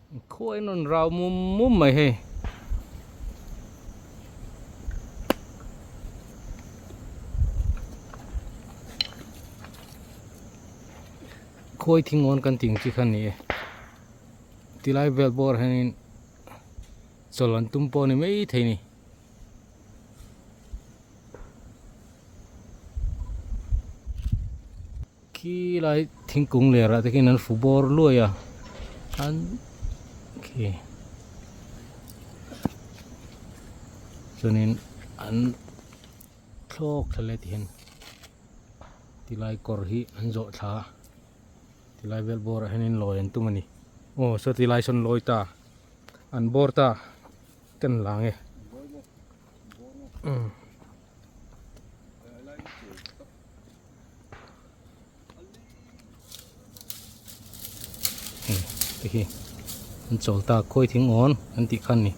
Khuai in rawn rau mum mum mai hei. Khuai thingawn kan tih ang chi kha a ni e. Tilai vel bawr hianin chawlh an tum pawh a ni maithei a ni. Khi lai thingkung lerah te khian an fu bawr luai a an khi chuanin an thlawk thla leh ti hian tilai kawr hi an zawh thla a tilai vel bawrah hianin lawi an tum a ni aw saw tilai sawn lawi ta an bawr ta kan lang e. Te hi an chawl ta khawi thing awn an tih kha a ni.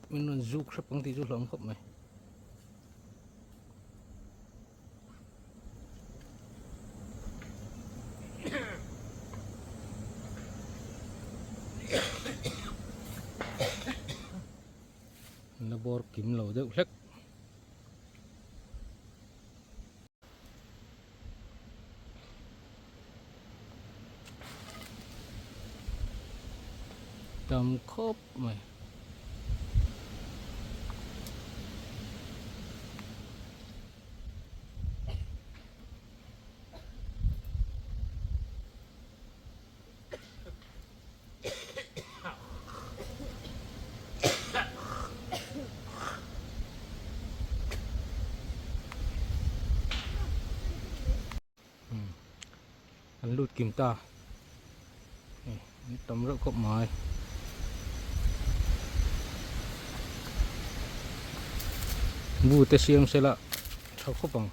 Min rawn zuk hrep ang tih chu hlauhawm khawp mai. An la bawr kim lo deuh hlek. Tam khawp mai. An lut kim ta an tam reuh khawp mai. Bu te siam sela tha khawp ang.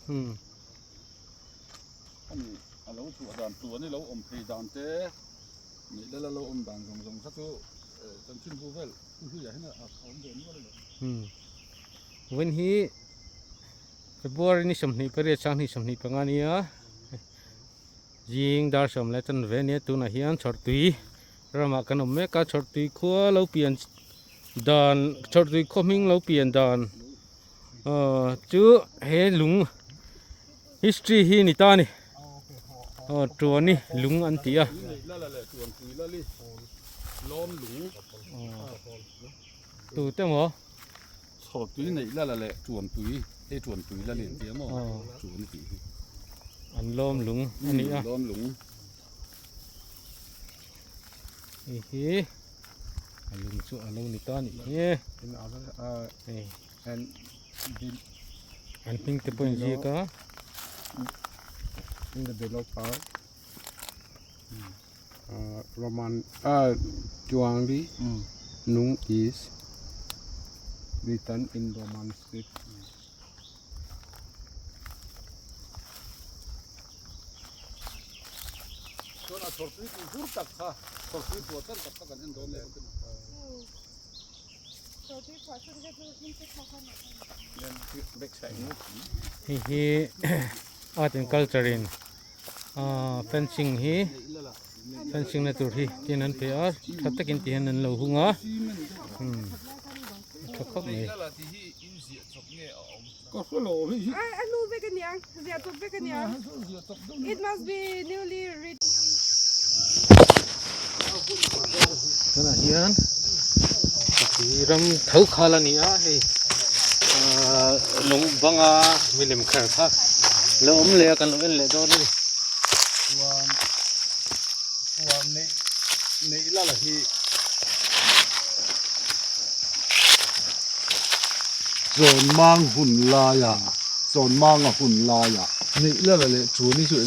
Hmm. Ani a lo chhuah dan tur ani lo awm phei dan te neih lal a lo awm dan zawng zawng kha chu chanchinbu vel hu hluiah hian a awm ve nual a lo. Hmm. Vawiin hi February ni 28 sanghnih 25 nia zing dar sawm leh chanve ania tunah hian chhawrtui ramah kan awm mek a chhawrtui khua lo pian dan chhawrtui khaw hming lo pian dan Aw chu he lung history hi ni ta a ni aw tuani lung an ti a tu te maw chhawrtui neih lala leh tuantui hei tuantui lali an ti a maw tuan tih hi an lawm lung a ni a lawm lung hei hi a lung chu a lo ni ta a nih hi hei. An hming te pawh a inziak a. In the below part Roman ah Chuangli Nung is written in Roman script. Chuan a chhawrtui tih hur tak kha chhawrtui puah chan tak kha kan en dawn leh. Hei hi art and culture in fencing hi fencing na tur hi tin an pe a tha takin ti hian an lo hung a tha khawp mai. Tunah hian ram tho khal a ni a hei ahh lung banga milem kher kha lo awm leh a kan lo en leh dawn a ni. Chawnmang hun laia Chawnmanga hun laia neih lala leh chuan hi chu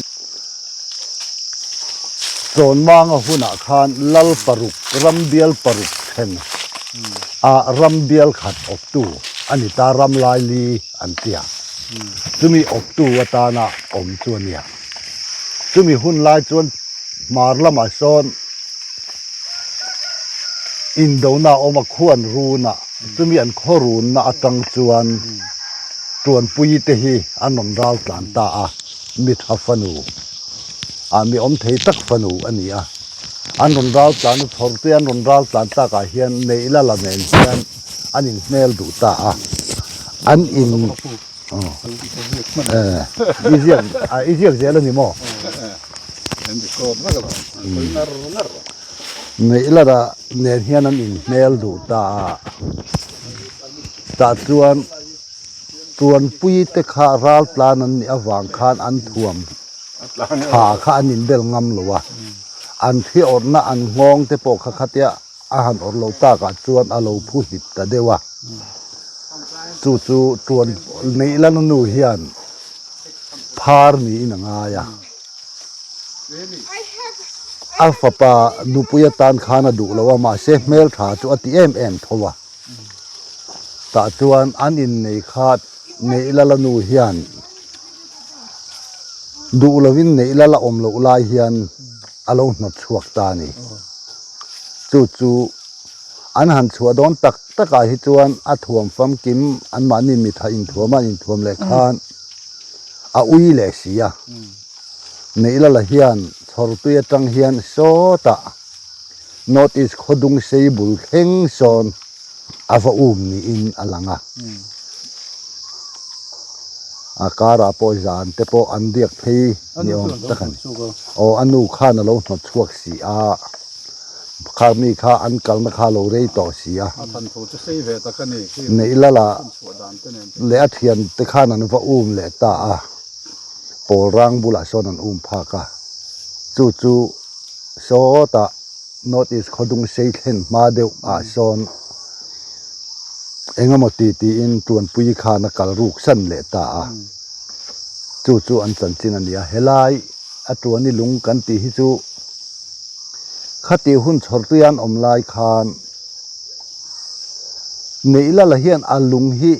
Chawnmanga hunah khan lal paruk rambial paruk then a rambial khat awptu a ni ta ramlaili an ti a. Chumi awptu atana awm chu a nia. Chumi hun lai chuan hmar lamah sawn indona a awm a, khuan run a, chumi an khaw runna atang chuan Tuanpuii te hi an rawn ral tlan ta a, mi tha fanu, ah mi awm thei tak fanu a ni a. An rawn ral tlan a, chhawrtui an rawn ral tlan takah hian Neihla la nen hian an inhmel duh ta a, an in i ziak i ziak zel a ni maw? Neihla la nen hian an inhmel duh ta a, tah chuan Tuanpui te kha ral tlan an nih avang khan an thuam tha kha an inbel ngam lo a, an thi awrhna an nghawng te pawh kha khatia a han awrh loh takah chuan a lo phu hlip ta deuh a, chu chu tuan neih lana nu hian phar niin a ngai a, a fapa nupui atan khan a duh lo a, mahse hmeltha chu a ti em em tho a. Tah chuan an innei kha neih lala nu hian duh lovin neih lala awm loh lai hian a lo hnawt chhuak ta a ni. Chu chu an han chhuah dawn tak takah hi chuan a thuam famkim anmahni mitha inthuam a inthuam leh khan a ui leh si a. Neih lala hian chhawrtui atang hian sawtah North East khawdung sei bul thleng sawn a va um niin a lang a. A karah pawh zan te pawh an biak phei ni awm tak a ni. Aw a nu khan a lo hnawt chhuak si a, kha mi kha an kalna kha a lo rei tawh si a. Neih lala leh a thian te khan an va um leh ta a, pawl rang bulah sawn an um phak a, chu chu. Sawtah North East khawdung sei thlen hma deuh ah sawn eng emaw ti tiin Tuanpui khan a kal ruk san leh ta a, chu chu an chanchin a ni a. Helai a Tuani lung kan tih hi chu khati hun chhawrtui an awm lai khan Neihla hian a lung hi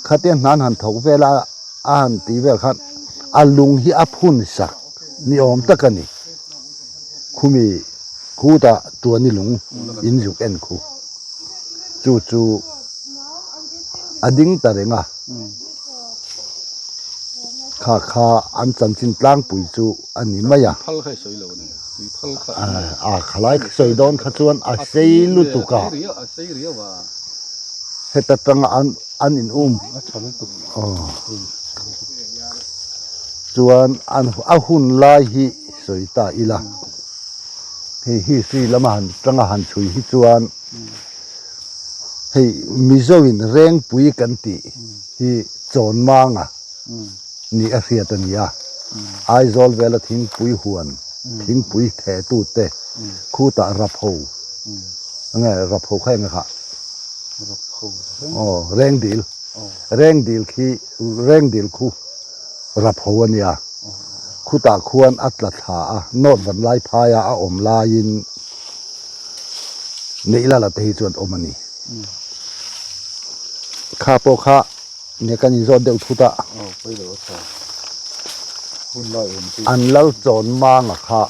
khatia hnan han thawk vel a a han tih vel khan a lung hi a phun sak ni awm tak a ni. Khumi khutah Tuani lung in zuk en khu. Chu chu a ding ta reng a. Kha kha an chanchin tlangpui chu a ni mai a. A khalai sawi dawn kha chuan a sei lutuk a. Heta tanga an an in um chuan an a hun lai hi sawi ta ila hei history lama han tanga han chhui hi chuan hei Mizo in Rengpui kan tih hi Chawnmanga ni a hriat a ni a, Aizawl vela thingpui huan thingpui theh tute khutah Rapho enge Rapho kha enge kha Aw Rengdil Rengdil khi Rengdil khu Rapho a nia khutah khuan a tla thla a North Vanlai phaia a awm laiin Neihla te hi chuan awm a ni. Kha pawh kha Nge kan inzawt deuh thut a. An lal chawn manga kha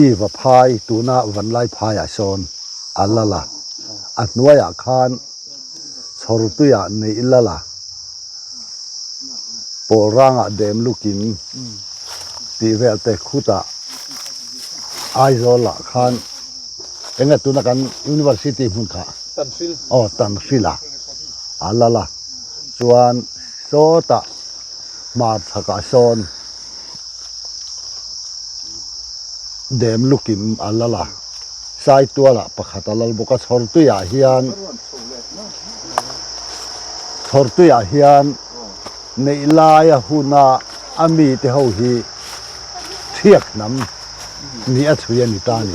i va phai tuna Vanlai phaiah sawn a lal a, a hnuaiah khan chhawrtuiah neih lal a, pawl rangah dem lukin tih vel te khutah Aizawlah khan enge tuna kan University hmun kha aw Tanhril a a lal a chuan sawtah hmarchhakah sawn dem lukim a lal a Saitualah pakhat a lal bawk a chhawrtuiah hian chhawrtuiah hian neih laia huna a mite ho hi thiak hnam ni a chhui a ni ta a ni.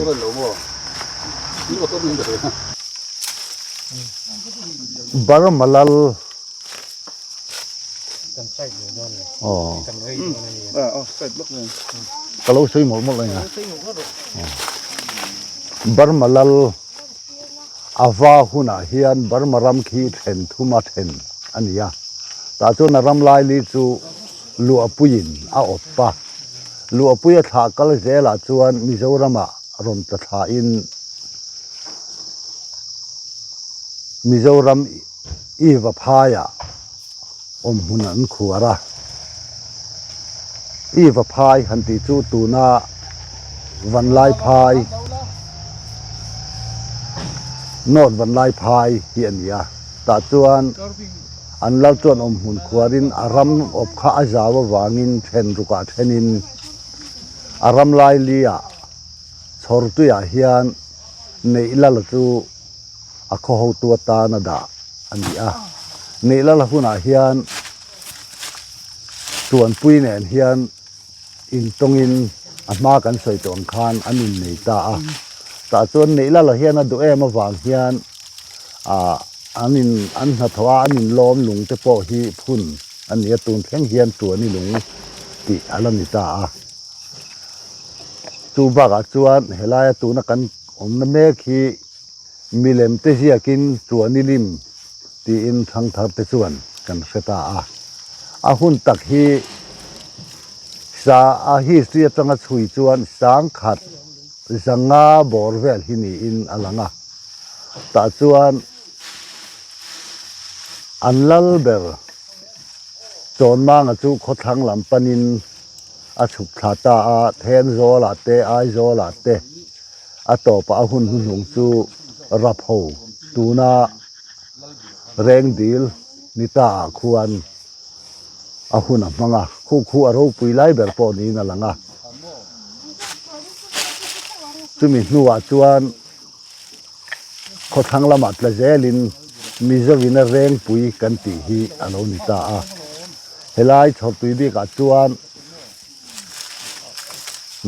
Burma lal aw ka lo sawi mawlh mawlh a nia Burma lal a va hunah hian Burma ram khi then thum a then. a ni a. Tah chuan a ram laili chu Luahpuiin a awp a. Luahpuia thlah kal zelah chuan Mizoramah rawn tla thlain Mizoram Iva phaiah awm hmun an khuar a. Iva phai han tih chu tuna Vanlai phai, North Vanlai phai hi a ni a. Tah chuan an lal chuan awm hmun khuarin a ram awp kha a zau avangin then rukah thenin a ram lailiah chhawrtuiah hian neih lal chu a khaw hotu atan a dah a ni a. Neih lal hunah hian tuanpui nen hian intawngin a hma kan sawi tawh ang khan an innei ta a. Tah chuan neih lal hian a duh em avang hian ah an in an hnathawh a an inlawm lung te pawh hi phun a ni a tun thleng hian tuani lung tih a la ni ta a. Chu bakah chuan helaia tuna kan awmna mek hi Milem te ziakin Tuani lim tiin thangthar te chuan kan hre ta a. A hun tak hi sa a history atanga chhui chuan sangkhat zanga bawr vel hi niin a lang a. Tah chuan an lal ber Chawnmanga chu khawthlang lam panin a chhuk thla ta a, Thenzawlah te, Aizawlah te, A tawpah a hun hnuhnung chu Rapho tuna Rengdil ni ta ah khuan a hun a hmang a, khu khu a ropui lai ber pawh niin a lang a. Chumi hnuah chuan khawthlang lamah tla zelin Mizovina Rengpui kan tih hi a lo ni ta a. Helai chhawrtui bikah chuan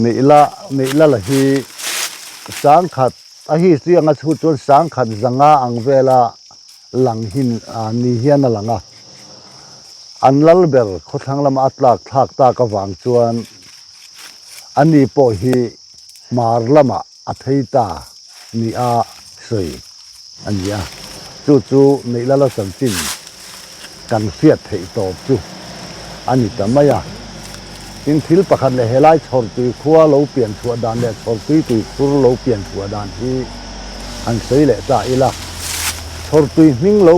Neihla neihla la hi sangkhat a history anga chhut chuan sangkhat zanga ang vela lang hi ni hian a lang a, an lal ber khawthlang lama a tlak thlak tak avang chuan ani pawh hi hmar lamah a phei ta ni a sawi a ni a, chu chu Neihla la chanchin kan hriat theih tawp chu a ni ta mai a. Tin, thil pakhat leh helai chhawrtui khua lo pian chhuah dan leh chhawrtui tuikhur lo pian chhuah dan hi han sawi leh ta ila, chhawrtui hming lo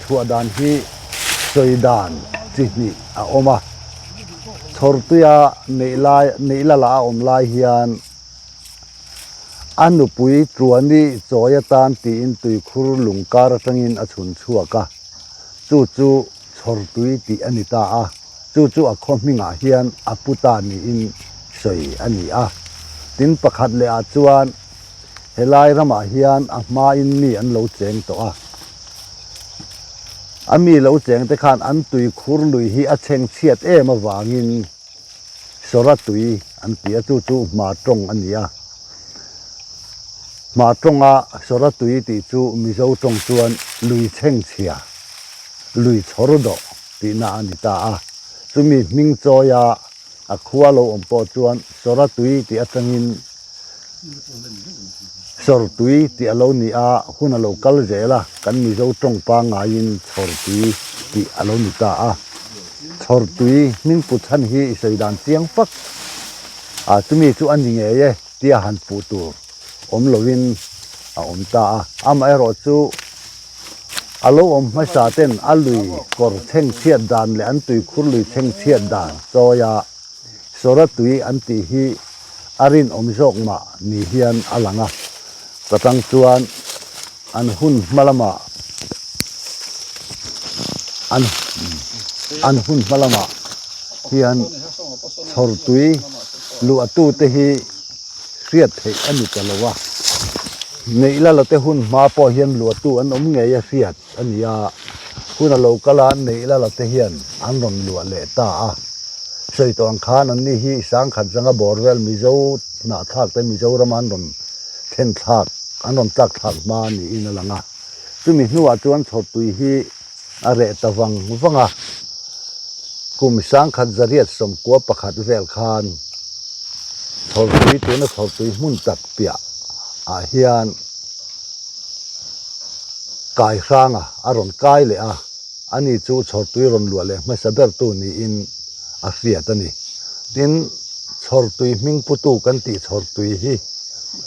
chhuah dan hi sawi dan chi hnih a awm a, chhawrtuia neih lai neihla la a awm lai hian, A nupui Tuani chawi atan tiin tuikhur lung kar atangin a chhun chhuak a, chu chu Chhawrtui tih a ni ta a, chu chu a khaw hmingah hian a pu ta niin sawi a ni a. Tin pakhat leh ah chuan helai ramah hian a hmain mi an lo cheng tawh a, a mi lo cheng te khan an tuikhur lui hi a chhengchhiat em avangin Sawra tui an ti a, chu chu hma tawng a ni a. Hma tawnga sawra tui tih chu Mizo tawng chuan lui chhengchhia, lui chhawr dawh tihna a ni ta a. Chumi hming chawia a khua lo awm pawh chuan sawra tui tih atangin sawr tui tih a lo ni a, hun a lo kal zel a, kan Mizo tawng pangaiin chhawr tui tih a lo ni ta a. Chhawr tui hming put chhan hi i sawi dan chiang fak a, chumi chu a ni ngei e tia han puh tur awm lovin a awm ta a. Amaherawh chu a lo awm hmasa ten a lui kawr chhengchhiat dan leh an tuikhur lui chhengchhiat dan chawia Sawra tui an tih hi a rinawm zawk mah ni hian a lang a, ka tang chuan an hun hma lamah an an hun hma lamah hian chhawr tui luahtu te hi hriat theih a ni ta lo a, neih la la te hun hma pawh hian luahtu an awm ngei a hriat a ni a, hun a lo kal a neih la la te hian an rawn luah leh ta a. Sawi tawh ang khan anni hi sangkhat zanga bawr vel Mizo hnahthlak te Mizorama an rawn thlen thlak, an rawn tlak thlak hma niin a lang a. Chumi hnuah chuan chhawrtui hi a reh ta vang vang a, kum sangkhat zariat sawmkua pakhat vel khan chhawrtui tuna chhawrtui hmun tak piah ah hian kai hranga a rawn kai leh a. Ani chu chhawrtui rawn luah leh hmasa bertu niin a hriat a ni. Tin, chhawrtui hming putu kan tih chhawrtui hi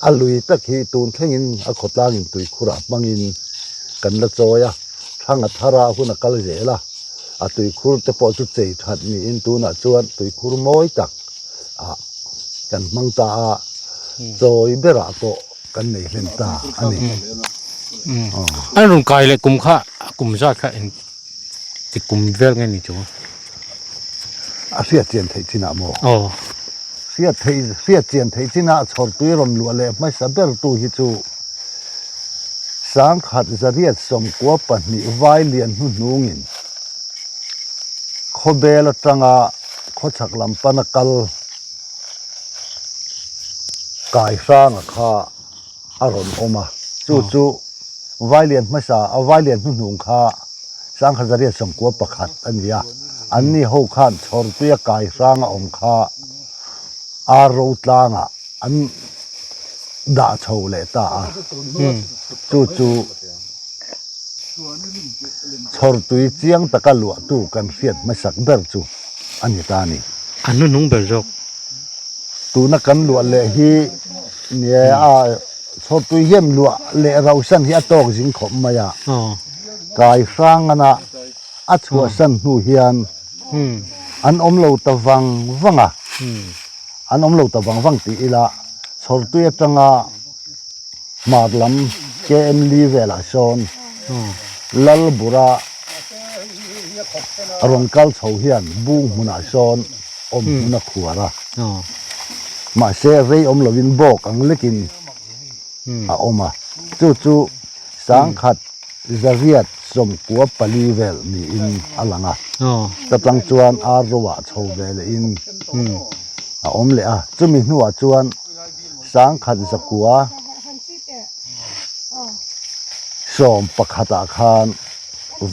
a lui tak hi tun thlengin a khawtlangin tuikhurah hmangin kan la chawi a, thlang a thar a hun a kal zel a, a tuikhur te pawh chu chei that niin tunah chuan tuikhur mawi tak ah kan hmang ta a, chawi berah pawh kan nei hlen ta a ni. An rawn kai leh kum kha a kum zat kha eng ti kum vel nge ni chu? A hriat chian theih chinah maw? Aw. Hriat theih hriat chian theih chinah chhawrtui rawn luah leh hmasa ber tu hi chu Sangkhat zariat 12 vai lian hnuhnungin khawbel atanga khawchhak lam pana kal kai hranga kha a rawn awm a, chu chu Vailian hmasa a Vailian hnuhnung kha 1991 a ni a, anni ho khan chhawrtuia kai hranga awm kha ar ro tlangah an dah chho leh ta a, chu chu chhawrtui chiang taka luahtu kan hriat hmasak ber chu a ni ta a ni. A hnuhnung ber zawk. Tuna kan luah leh hi nia a chhawrtui hian luah leh rausan hi a tawk zing khawp mai a, kai hrangana a chhuahsan hnu hian an awm lo ta vang vang a, an awm lo ta vang vang tih ila chhawrtui atanga hmar lam KM li velah sawn Lalbura rawn kal chho hian bung hmunah sawn awm hmun a khuar a, mahse rei awm lovin bawk ang lekin a awm a, chu chu 1994 vel niin a lang a, ta tang chuan ar roah chho ve lehin a awm leh a, chumi hnuah chuan 1911 ah khan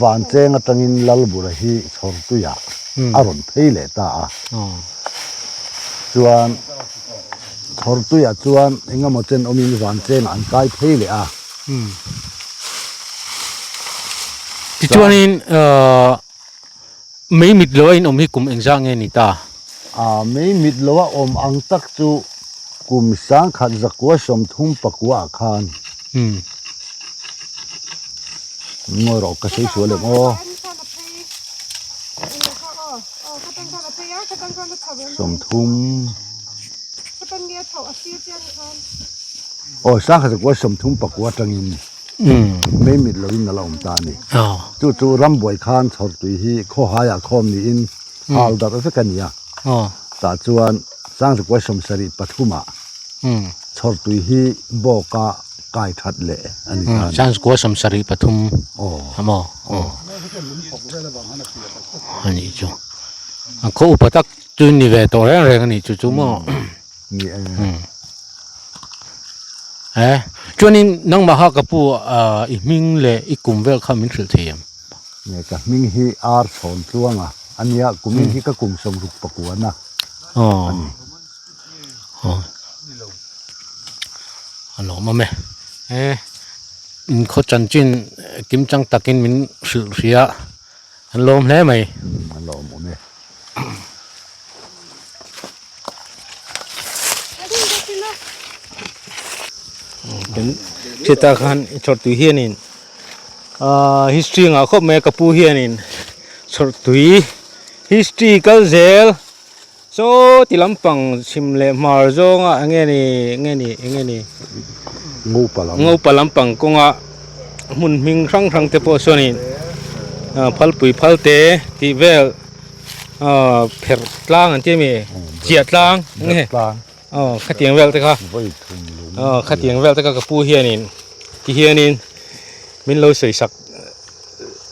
Vancheng atangin Lalbura hi chhawrtuiah a rawn phei leh ta a. Chuan chhawrtuiah chuan engemaw chen awmin Vanchengah an kai phei leh a. Tichuanin mei mit lo a inawm hi kum engzah nge ni ta? Mei mit lo a awm ang tak chu kum 1939 ah khan. Ngawi rawh ka sawi sual em aw. 30 Aw 1939 atangin mei mit lovin a la awm ta a ni. Chu chu rambuai khan chhawrtui hi khawhaiah khawm niin hal darh vek a ni a. Tah chuan 1973 ah chhawrtui hi bawka kai that leh a ni ta a ni. 1973 a maw? A nih chu. A khaw upa tak chu ni ve tawh reng reng a nih chu chu maw? Ni e. E, chuanin nangmah kha ka pu i hming leh i kum vel kha min hrilh thei em? Nge ka hming hi Ar Chhawn Tluanga a nia, kumin hi ka kum 60 pakuana a ni. Aw a lawm awm e he in khaw chanchin kim chang takin min hrilh hria an lawm hle mai. A lawm awm e. Chutah khan chawrtui hianin ahh history ngah khawp mai a ka pu hianin chawrtui history kal zel. Chaw ti lampang chhim leh hmar zawnga eng nge ni eng nge ni eng nge ni Ngopa lam Ngopa lampang kawnga hmun hming hrang hrang te pawh chuanin ah phalpui phal te tih vel ah pherh tlang an ti ami chiah tlang eng nge aw khatiang vel te kha aw khatiang vel te kha ka pu hianin ti hianin min lo sawi sak.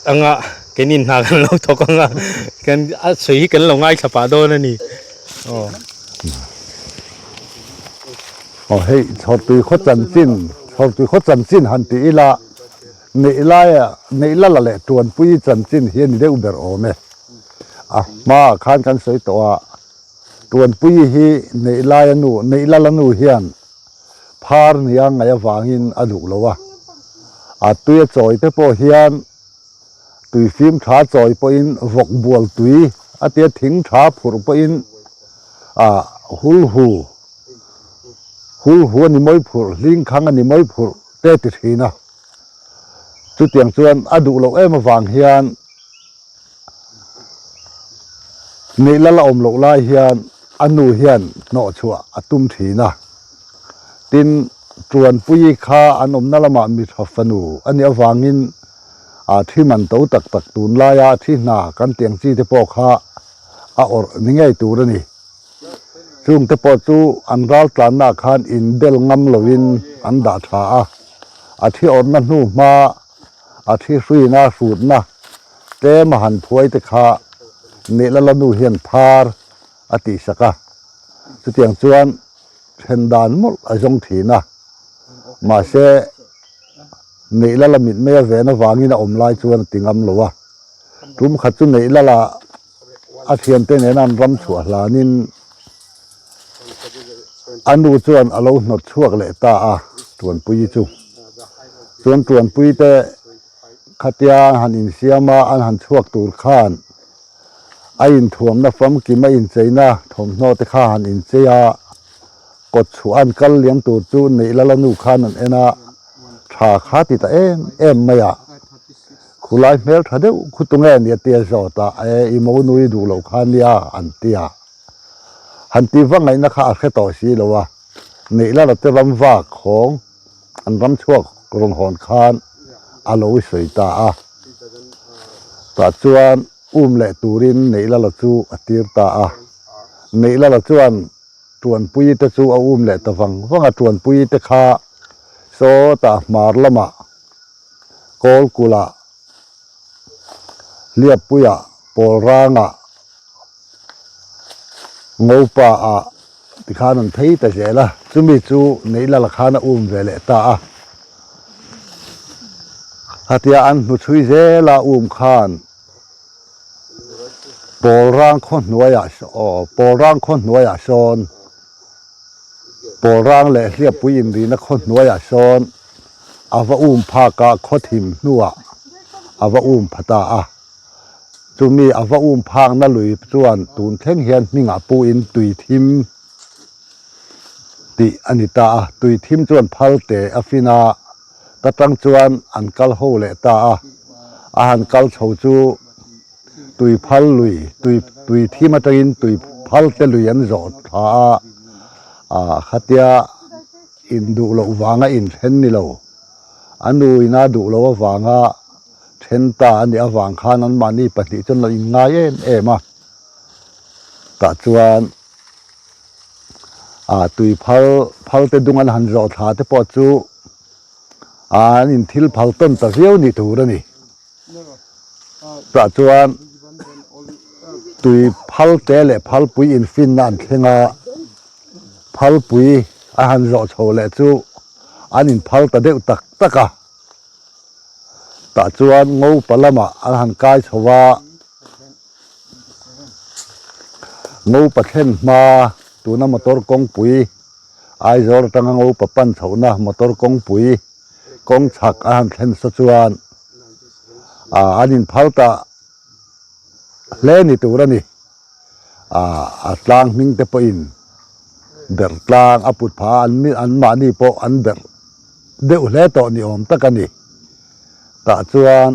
Anga keini hna kan lo thawk anga kan a sawi hi kan lo ngaithla pah dawn a ni aw. Aw hei chhawrtui khaw chanchin chhawrtui khaw chanchin han ti ila neih laia neih la la leh tuanpui chanchin hi a ni deuh ber awm e a hmaah khan kan sawi tawh a tuanpui hi neih laia nu neih la la nu hian Phar nia ngaih avangin a duh lo a, a tui a chawi te pawh hian Tui fim tha chawi pawhin vawk bual tui a tia thing tha phurh pawhin ah hul hu hul hu a ni mawi phurh hling khang a ni mawi phurh te ti thin a. Chutiang chuan a duh loh em avang hian Neih lal a awm loh lai hian a nu hian hnawh chhuah a tum thin a. Tin, Tuanpuii kha an awmna lamah mi tha fanu a nih avangin a thi man to tak tak tunlaia thi hna kan tih ang chi te pawh kha a awrh ni ngei tur a ni. Chung te pawh chu an ral tlannaah khan inbel ngam loin an dah tha a, a thi awrhna hnu hma a thi hruina hrutna tlem a han phuai te kha Nehlala nu hian phar a tihsak a, chutiang chuan then dan mawlh a zawng thin a, mahse Nehlala mitmei a ven avangin a awm lai chuan a ti ngam lo a, tum khat chu Nehlala a thiante nena an ram chhuah hlanin a nu chuan a lo hnawt chhuak leh ta a Tuanpuii chu. Chuan Tuanpuii te khatia an han insiam a, an han chhuak tur khan a inthuamna famkim a incheina thawmhnaw te kha han inchei a, kawt chhuah an kal liam tur chu Neihlalanu nu khan an en a, tha kha ti ta em em mai a. Khulai hmel tha deuh khu tu nge nia tia zawt a, e i mo nui duh loh kha nia an ti a. Han ti va ngaihna kha a hre tawh si lo a, neih la te ram vak hawng an ram chhuak rawn hawn khan a lo sawi ta a. Tah chuan um leh turin neih la la chu a tir ta a. Neih la la chuan Tuanpuii te chu a um leh ta vang vang a, Tuanpuii te kha sawtah hmar lamah Kawlkulh-ah, Hliappuiah, Pawlrangah, Ngopa-ah tikhan an phei ta zel a, chumi chu Neilala khan a um ve leh ta a. Khatia an hnuchhui zela um khan Pawlrang khaw hnuaiah aw Pawlrang khaw hnuaiah sawn Pawlrang leh Hliappui inrina khaw hnuaiah sawn a va um phak a, khaw thim hnuah a va um pha ta a. Chumi a va um phakna lui chuan tun thleng hian hmingah puhin tui thim tih a ni ta a. Tui thim chuan phal te a fin a, ta tang chuan an kal ho leh ta a. A han kal chho chu tui phal lui, tui tui thim atangin tui phal te lui an zawh thla a, ah khatia Induh loh vanga inthen ni lo, a nuin a duh loh avanga then ta a nih avang khan anmahni pahnih chuan lo inngai em em a. Tah chuan ah tui phal phal te dung an han zawh thla te pawh chu an inthil phal tawn ta viau ni tur a ni. Tah chuan tui phal te leh phalpui infinna an thleng a, phalpui a han zawh chho leh chu an inphal ta deuh tak tak a. Tah chuan ngopa lamah an han kai chho a, ngopa thlen hma tuna motor kawngpui Aizawl atanga ngopa pan chhohna motor kawngpui kawng chhak a han thlen sa chuan ah an inphal ta hle ni tur a ni. Ah a tlang hming te pawhin ber tlang a put phah a, an an mahni pawh an ber deuh hle tawh ni awm tak a ni. Tah chuan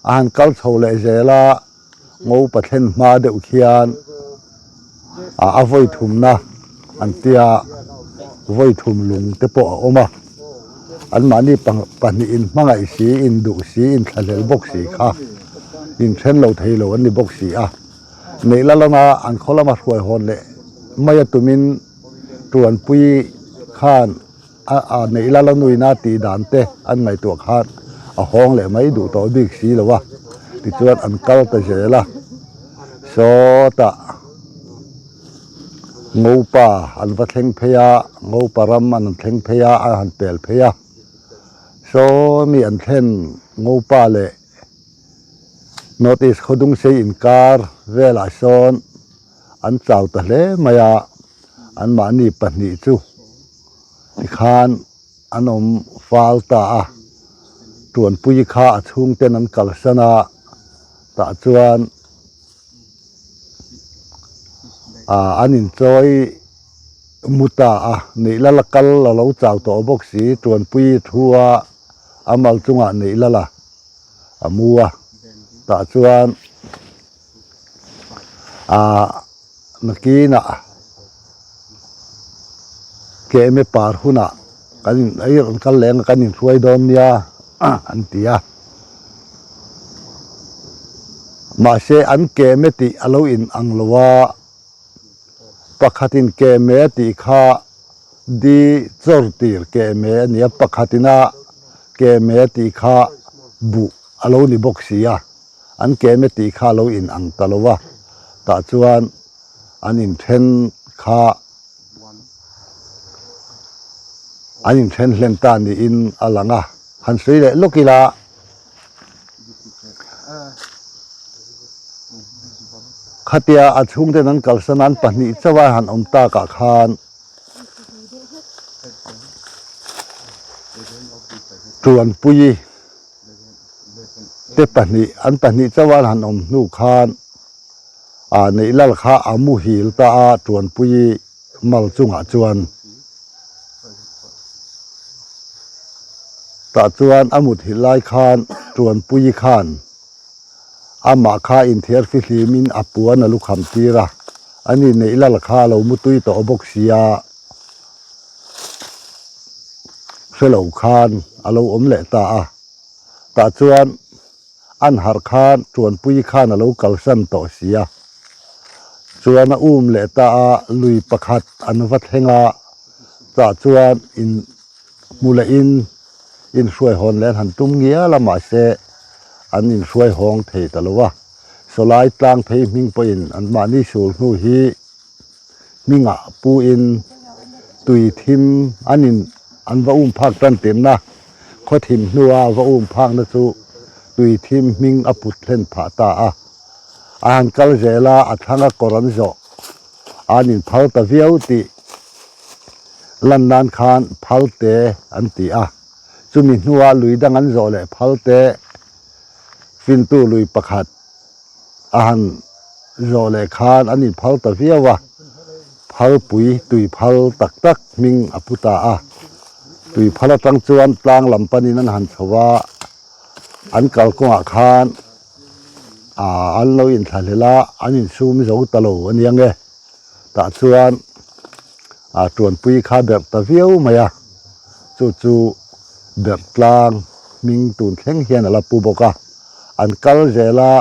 a han kal chho leh zel a, ngopa thlen hma deuh khian ah a vawi thumna an tia vawi thum lung te pawh a awm a, anmahni pahnih in hmangaih si in duh si in thlahlel bawk si kha in then lo thei lo an ni bawk si a, neih la lama an khaw lama hruai hawn leh mai a tumin Tuanpui khan. A neih la la nuina tih dan te an ngaihtuah khan a hawng leh mai duh tawh bik si lo a, tichuan an kal ta zel a, sawtah Ngopa an va thleng phei a, Ngopa ram an thleng phei a, an han pel phei a, saw mi an thlen Ngopa leh North East Khawdungsei inkar velah sawn an chau ta hle mai a, anmahni pahnih chu tikhan an awm fal ta a. Tuanpui kha a chhungten an kalsan a, tah chuan ah an inchawi mu ta a, neih lal a kal a lo chau tawh bawk si, Tuanpui thu a a mal chungah neih lal a a mu a, tah chuan ah nakinah kehme par hunah kan in ei rawn kal leng a kan inhruai dawn nia an ti a mahse an kehme tih a lo in ang lo a pakhatin kehme tih kha di chawr tir kehme a ni a pakhatina kehme tih kha buh a lo ni bawk si a. An kem e tih kha a lo in ang ta lo a, tah chuan an inthen kha an inthen hlen ta niin a lang a, han sawi leh lawk ila. Khatia a chhungten an kalsan a, an pahnih chauh a han awm takah khan Tuanpuii te pahnih an pahnih chauh an han awm hnu khan ah neih lal kha a muhil ta a Tuanpuii mal chungah chuan tah chuan a muthilh lai khan Tuanpuii khan amah kha inthiar fihlimin a puan a lukham tir a ani neih lal kha a lo mutui tawh bawk sia. Hre lo khan a lo awm leh ta a, tah chuan an harh khan Tuanpui khan a lo kalsan tawh si a, chuan a um leh ta a, lui pakhat an va thleng a, tah chuan in hmu leh in inhruai hawn leh an han tum ngial a, mahse an inhruai hawng thei ta lo a, sawlai tlang phei hming pawhin anmahni sul hnu hi hmingah puin tui thim an in an va um phak tan tirhna khaw thim hnua va um phakna chu tui thim hming a put thlen phah ta a. A han kal zel a, a thlanga kawr an zawh an inphal ta viau tih lan nan khan phal te an ti a. Chumi hnua lui dang an zawh leh phal te fintu lui pakhat A han zawh leh khan an inphal ta viau a, phalpui tui phal tak tak hming a pu ta a. Tui phal atang chuan tlang lam panin an han chho a, an kalkawngah khan ah an lo inthlahlel a, an insum zo ta lo a nia nge. Tah chuan ah tuanpui kha berh ta viau mai a, chu chu berh tlang hming tun thleng hian a la pu bawk a. An kal zel a,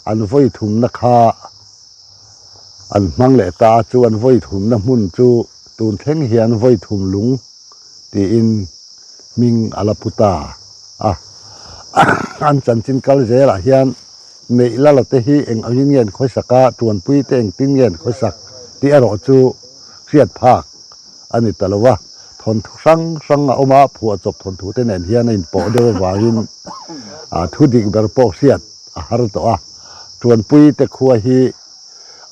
an vawi thumna kha an hmang leh ta a, chu an vawi thumna hmun chu tun thleng hian vawi thum lung tiin hming a la pu ta a. An chanchin kal zelah hian neih lala te hi eng angin nge an khawsak a, tuanpui te engtin nge an khawsak tih erawh chu hriat phak a ni ta lo a, thawnthu hrang hrang a awm a, phuahchawp thawnthu te nen hian a inpawh deuh avangin ah thu dik ber pawh hriat a har tawh a, Tuanpui te khua hi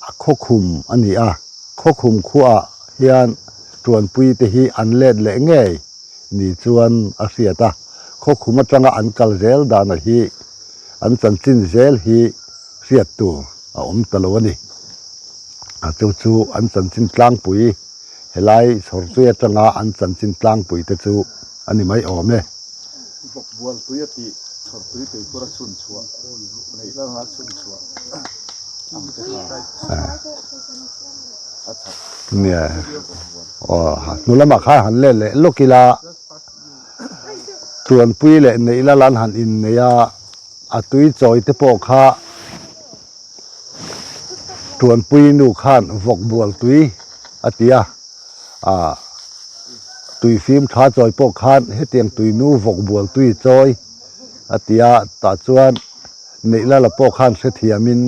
a khawkhum a ni a, khawkhum khuaah hian Tuanpui te hi an let leh ngei ni chuan a hriat a, khawkhum atanga an kal zel dana hi an chanchin zel hi hriat tur a awm ta lo a ni. A chu chu an chanchin tlangpui helai chhawrtui atanga an chanchin tlangpui te chu a ni mai awm e. Vawkbualtui a tih chhawrtui tuikhur a chhun chhuah neih langa chhun chhuah ang te kha a chak. Nia aw hnu lamah khan han let leh lawk ila Tuanpui leh Neihla an han innei a, a tui chawi te pawh kha Tuanpui nu khan vawk bual tui a ti a, ah tui fim tha chawi pawh khan hetiang tui nu vawk bual tui chawi a ti a, tah chuan Neihlala pawh khan hrethiamin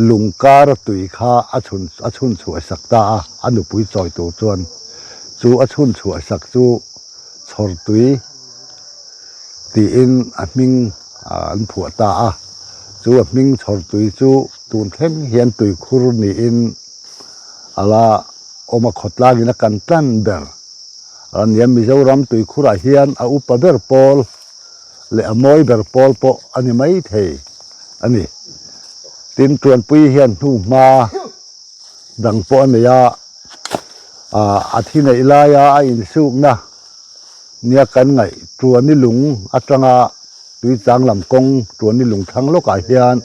lung kara tui kha a chhun a chhun chhuah sak ta a, a nupui chawi tur chuan chu a chhun chhuah sak chu chhawr tui tiin a hming an phuah ta a, chu a hming chhawr tui chu tun thleng hian tuikhur niin a la awm a, khawtlangin a kan tlan ber a nia. Mizoram tuikhurah hian a upa ber pawl. leh a mawi ber pawl pawh a ni mai thei a ni. Tin, Tuanpui hian hnuhma dang pawh a nei a, a thi neih laia a insukna nia kan ngaih Tuani lung atanga Tuichang lam kawng Tuani lung thlang lawkah hian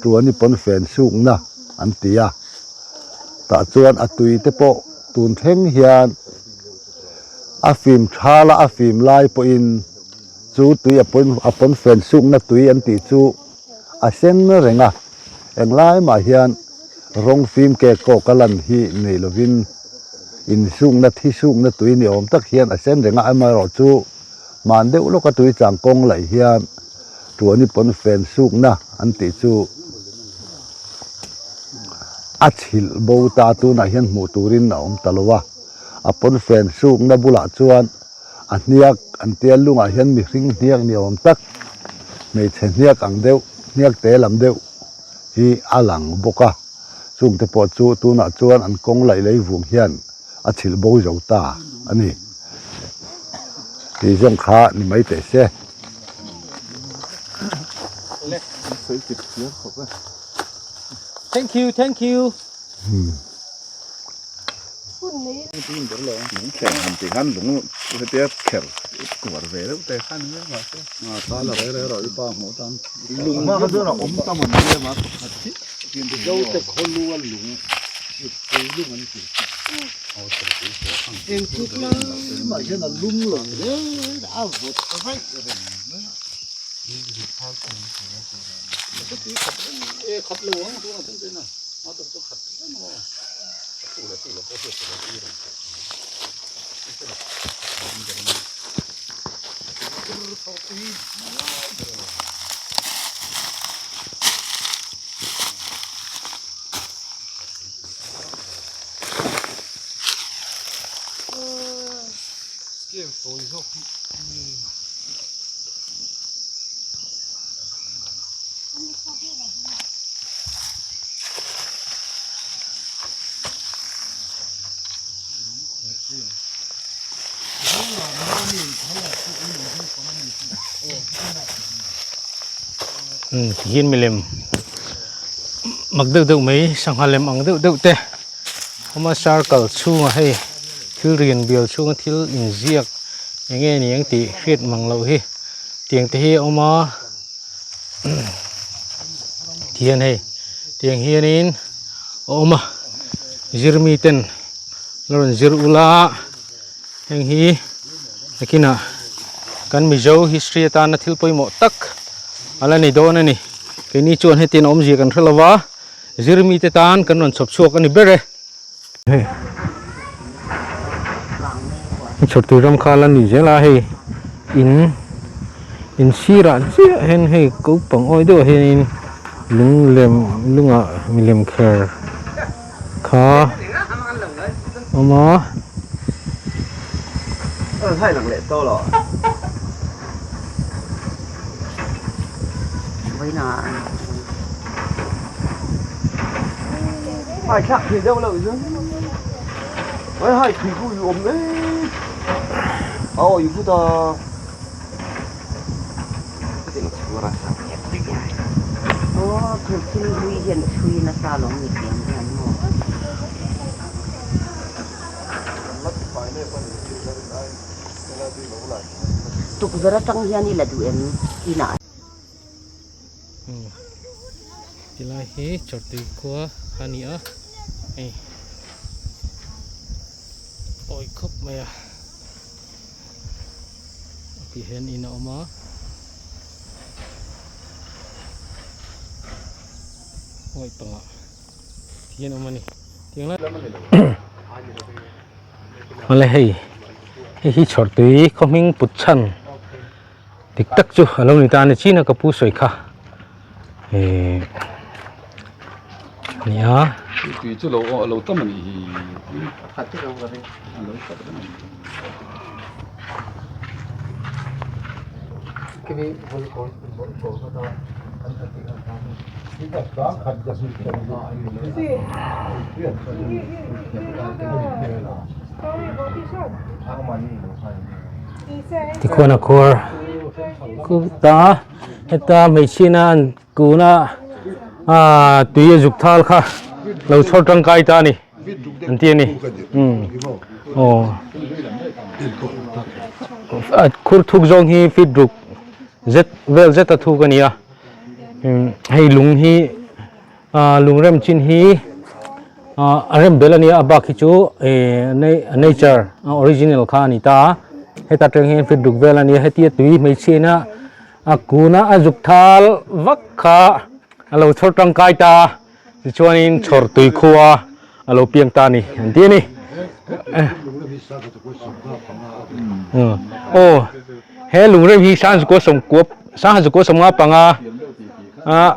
Tuani pawnfen sukna an ti a, tah chuan a tui te pawh tun thleng hian a fim thala a fim lai pawhin chu tui a pawn a pawnfen sukna tui an tih chu a sen reng a, englai mah hian rawng fim kek kawk a lan hi nei lovin insukna thi sukna tui ni awm tak hian a sen reng a, amaherawhchu hman deuh lawka tui chang kawng laih hian tuani pawnfen sukna an tih chu a chhilh bo ta tunah hian hmuh turin a awm ta lo a, a pawnfen sukna bulah chuan a hniak an tia lungah hian mihring hniak ni awm tak hmeichhe hniak ang deuh hniak te lam deuh hi a lang bawk a chungte pawh chu tunah chuan an kawng laih lei vung hian a chhilh bo zo ta a ni tih zawng kha ni mai teh se. Thank you thank you. Tihian milem mak deuh deuh mai sangha lem ang deuh deuh te awm a circle chhungah hei thil rian bial chhunga thil inziak eng nge ni ang tih hriat mang loh hi tiang te hi a awm a. Tihian hei tiang hianin a awm a zirmi ten la rawn zir ula heng hi nakinah kan Mizo history atana thil pawimawh tak a la ni dawn a ni keini chuan hetiang awmzia kan hre lova zirmi te tan kan rawn chhawp chhuak a ni ber e. Hei chhawrtui ram kha la ni zel a hei in in sirah chiah hian hei naupang awi deuhah hianin lung lem lungah milem kher kha a awm a. Tukverh atang hian i la duh em inah. Tilai hi chawrtui khua a ni a hei tawi khawp mai a ti hian in a awm a. Ngaih pangah ti hian a awm a ni tiang lai Awle hei hei hi chhawrtui khaw hming put chhan dik tak chu a lo ni ta a ni chin a ka pu sawi kha eh a ni a. Tui chu lo lo tam a nih hi a lo khat reng a ni. Tikhuan a khuar. Ta heta hmeichhia in a an kun a ah tui a zuk thal kha lo chhawr tangkai ta a ni an ti a ni umm aw khur thuk zawng hi feet ruk zet vel zet a thuk a ni a hei lung hi ah lung rem chin hi ah a rem bel a nia a bak hi chu eh nature a original kha a ni ta a heta tang hian feet ruk vel a nia hetia tui hmeichhia ina a kuna a zuk thal vak kha a lo chhawr tangkai ta a tichuanin chhawr tui khua a lo piang ta a ni an ti a ni aw he lungrem hi sangzukua sawmkua sangzukua sawmnga panga ah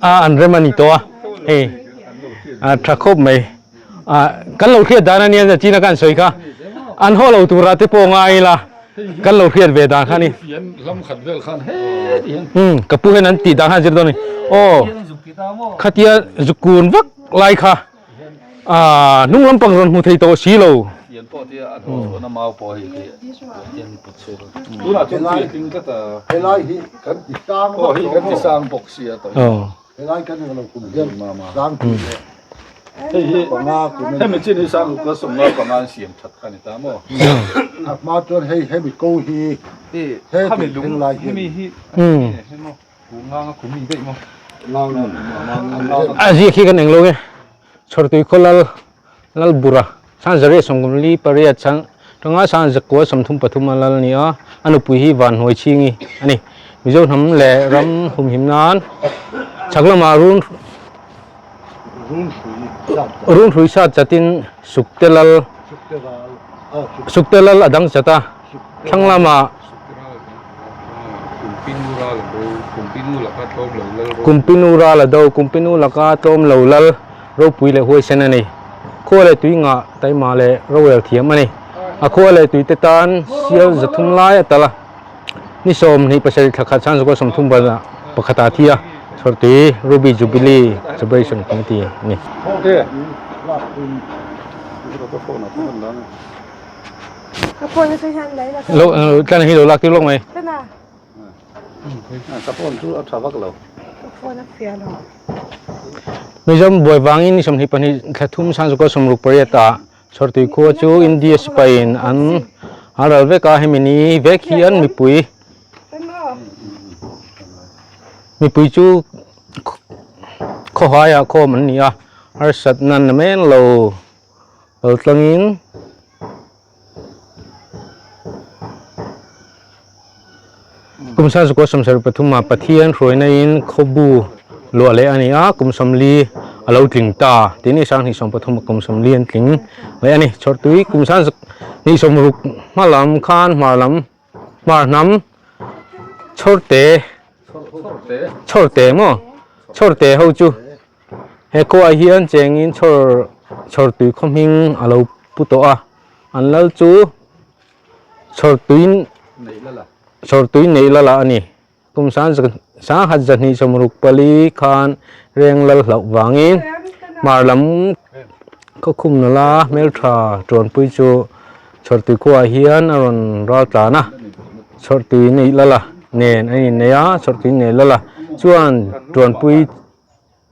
a an rem a ni tawh a hei a tha khawp mai a kan lo hriat dan a nia zachina khan sawi kha an haw lo tura te pawh ngai ila kan lo hriat ve dan kha ni um ka pu hian an tih dan kha an zir dawn a ni aw khatia zukun vak lai kha. Aaa hnung lampang rawn hmu thei tawh si lo. Helai hi kan ti sang bawk lo maw? Helai kan eng lo kum hian sang tih leh panga kum a ni. A hma chuan hei hemi ko hi he tih thleng lai hian. A ziak hi kan englo nge Chhawrtui khaw lal lal bura Sangzariah sawmkumli pariat chang tanga Sangzakua 33 a lal a ni a a nupui hi Vanhnuai Chhingi a ni Mizo hnam leh ram humhim nan chhak lamah run run hrui sat chatin Sukte lal Sukte lal a dang chat a. Thlang lama Kumpinu ral a do, Kumpinu laka tlawm lo lal ropui leh huaisen a ni. Khua leh tui ngah taima leh rorel thiam a ni. A khua leh tuite tan sial zathum lai a tal a. Ni 27 thla khat chhan 30 bana pakhata thi a, chhawrtui Ruby Jubilee Celebration kan ti a ni. Lo tlan hi lo lak tir lawk mai. Mizoram buai vangin ni 22 thla thum 68 ah Chhawrtui khua chu India sipai in an ral vek a hemi ni vek hian mipui mipui chu khawhaiah khawm an ni a harsatna namen lo. Kal tlangin kum 1973 ah Pathian hruaina in khawbu luah leh a ni a, kum 40 a lo tling ta tin i 2013 ah kum 40 an tling leh a ni. Chhawrtui kum 2060 hma lam khan hmar lam hmar hnam chhawrte chhawrte maw chhawrte ho chu He khuaah hian chengin chhawr chhawr tui khaw hming a lo pu tawh a, an lal chu chhawr tui chhawr tui neih lal ah a ni. Kum sanghat zahnih 64 khan reng lal hlauh vangin hmar lam khawkhum nula hmeltha tuanpui chu chhawr tui khuaah hian a rawn ral tlan a, chhawr tui neih lal a nen a inneih a, chhawr tui neih lal a chuan tuanpui.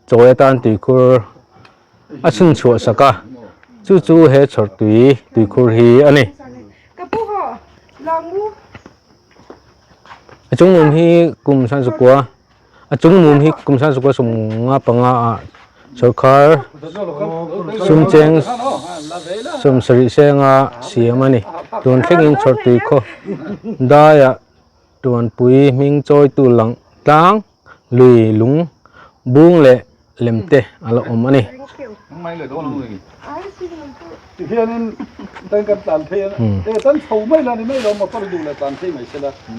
Chawi atan tuikhur a chhun chhuah sak a, chu chu he chhawrtui tuikhur hi a ni. A chung mum hi kum 9,000 a chung mum hi kum 1995 ah sawrkar sum cheng 70 senga siam a ni. Tun thlengin chhawrtui khaw daiah tuanpui hming chawitu lang tlang. Lui lung bung leh lem te a la awm a ni.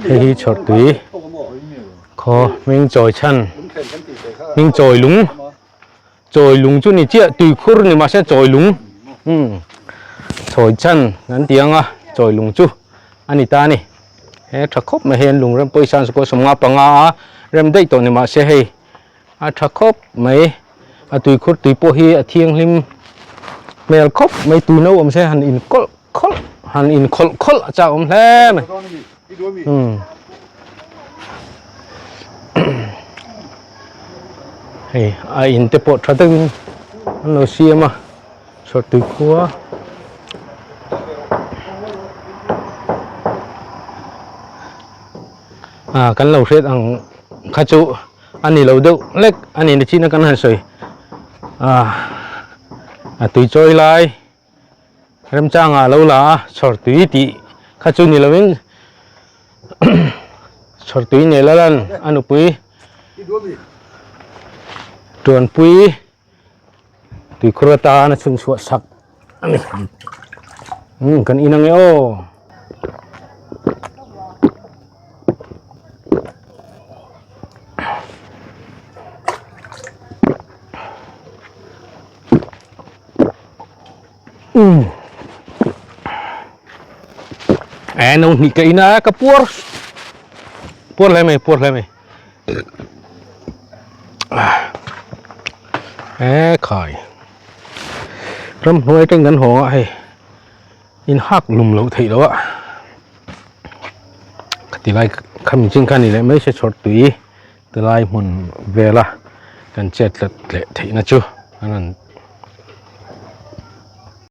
Hei hi chhawrtui khaw hming chawi chhan hming chawi lung chawi lung chu ni chiah tuikhur ni mahse chawi lung chawi chhan an ti ang a chawi lung chu a ni ta a ni. He tha khawp mai hian lung rem pawisa an sukua 55 a rem daih tawh ni mahse hei a tha khawp mai a tuikhur tui pawh hi a thianghlim hmel khawp mai tui no awm se han in kawlh khawlh han in khawlh khawlh a chak awm hle mai. Hei a in te pawh tha deuhin an lo siam a chhawrtui khua. Ah kan lo hriat ang kha chu a ni lo deuh lek a ni nachina kan han sawi ah a tui chawi lai remchangah a lo la a chhawrtui tih kha chu ni lovin chhawrtui nei la lan a nupui tuanpui tuikhur atana chhun chhuah sak a ni umm kan in ange aw. Umm e no hnih ka in a ka puar puar hle mai puar hle mai e khai ramhnuai atang kan hawng a hei in hak lum loh theih loh a khati lai khami chin kha ni leh mai se chhawr tui tilai hmun vela kan chet tlat leh theihna chu an han.